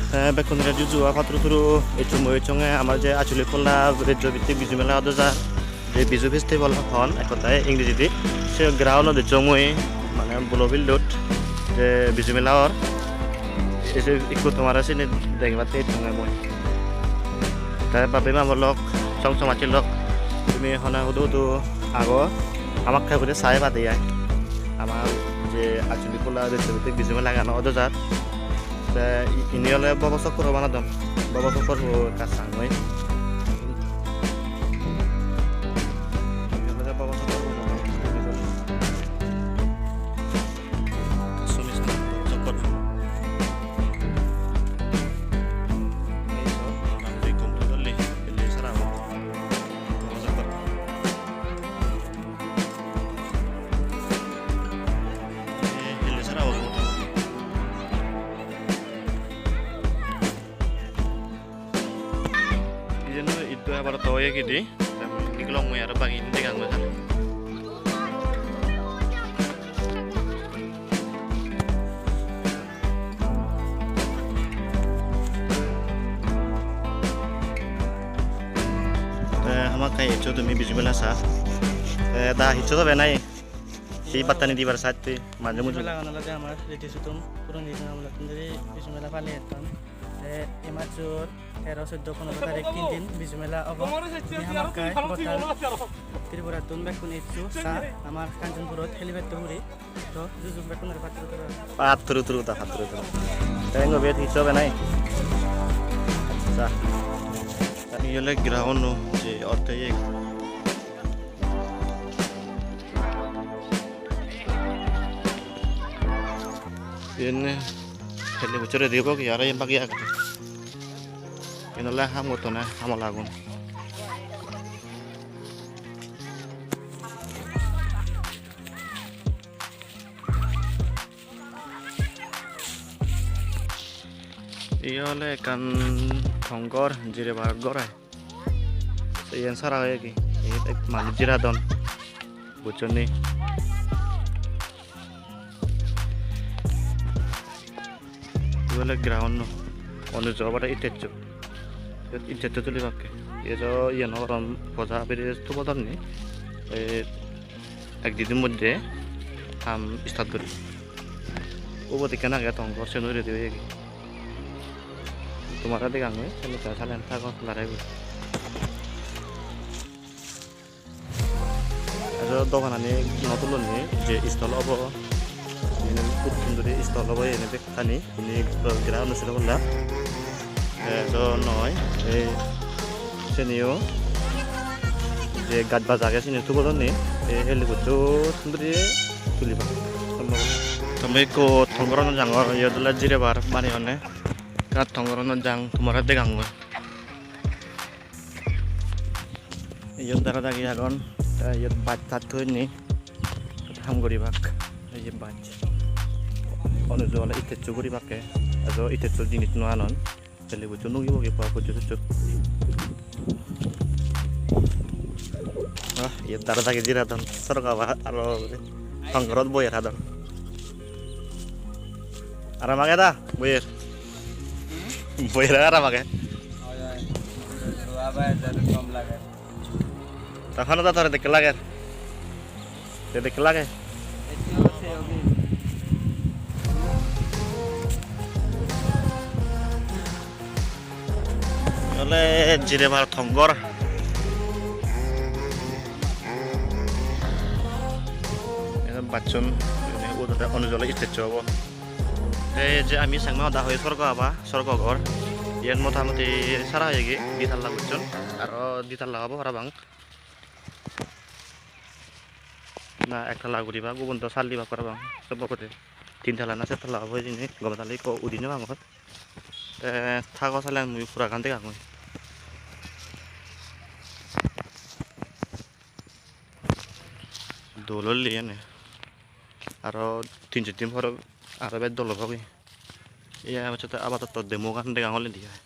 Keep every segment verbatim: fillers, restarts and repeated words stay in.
Te bekkunore juju, ah, patturu turu, ecchonge, ecchonge amar je Achuli Phola rejjo bhittik Biju Mela odo jar, je Biju Festival hon ek hodai Ingrejidi, se ground-ot ecchong mui, mane Bolo Field-ot je Biju Mela or, ese ikko tomare sini degebatte ecchonge mui. Te babe ma bo lok, song somajje lok, tumi hone hudu hudu ago, hamakkai guri sa ebade ai. Amar je Achuli Phola rejjo bhittik Biju Mela gano odo jar. Te i-, ini ole Bobo Sokkor banadon. Bobo Sokkor bo ekka sang oi. Ini ole Bobo Sokkor bo. Sokkor. Ei so, motamoti complete oli, eli sara obo. Bobo Sokkor. Eh, hille sara obo motamoti. Iyen do iddo abar to oye gidi. Te mui nigilong mui aro bagi degangoi sale. Te hamakkai eccho tumi Biju Mela sa. Te da hissu tobe nai? Hi battani dibar satte, maje muje. Biju Mela gan olode amar riti sutum, puron riti sutum amolattun dhuri Biju Mela pali etton. Te ei major tero, soddo, ponero tarik tin din Biju Mela obo. Tumi hamakkai gota Tripurattun bekkun eccho sa, amar Kanchanpurot helipad-to hure. To, juju bekkunore patturu turu. Patturu turu ta, patturu turu. Te ingo bet hissu obe nai? Accha. Iye ole ground-o je orthe iye. Iyen helle bojor ready obo ki, aro iyen bagi agede. Iyen ole ham gottone, hamola gun. Iye ole ekkan tong ghor, jirebar ghor ai. Te iyen sara oye ki? Iyot ek manuj jiradon. Bucchon ni? Ibe ole ground-o. Onuju obode itteccho. Iyot itteccho tulibakke. Iye do iye no goron, poja biri tubodonni. Te ek di din moddhe ham start guri. Ubot ekkan age tong ghor, siyen uguredi oyegi. Tomare degangoi, sale salen thago, lare guri. Aro doganani no tulonne, je stall obo, iyeni puro sunduri stall obo iyeni bekkani, iyeni gira onusthan obola. Te do noi, ei seniyo je gaj baj age seni tubodonni, ei heli gocchon sunduri tuliba. Tumi ekko tong ghorano jangor, iyot ole jirebar baneyonne. Ekka tong ghorano jang tomare degangoi. Iyot dara dagi agon, te iyot baj taj toyonni, ham guribak. Ei je baj. Onuju ole itteccho guribakke, ejo itteccho jinis no anon. Tele bujjo nugi bugi pa bujjo bujjo. Ah, iyot dara dagi jiradon, sorgo aba aro tong ghorot boyer hadon. Aram age da, boyer? Boyer aram age? Oi, oi. Roa bai jare gom lage. Ta hano da tore dekke lager? Te dekke lage? Ole jirebar tong ghor. Iyen bacchon, iyen olode Onuj ole itteccho obo. Te je ami Changma hoda hoi sorgo aba, sorgo ghor. Iyen motamoti sara oyegi, di talla gocchon. Aro di talla obo parapang. Na ek tala guribak, ubon do sal dibak parapang. Sob obode tin tala na ser tala obo hijeni, gome dale ekko udi no pangor. Te thago salen mui puragan degangoi. Dol olle iyeni. Aro tin ser din por aro bej dol obo gi. Iya, hocche te apattotto demo gan degong olode ai.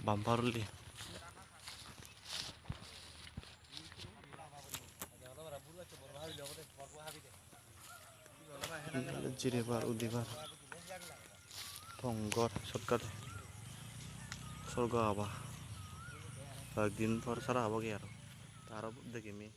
Bumper olode. Jirebar udibar tong ghor, shortcut-e sorgo haba. Hoyekdin por sara habogoi aro. Te aro degimi.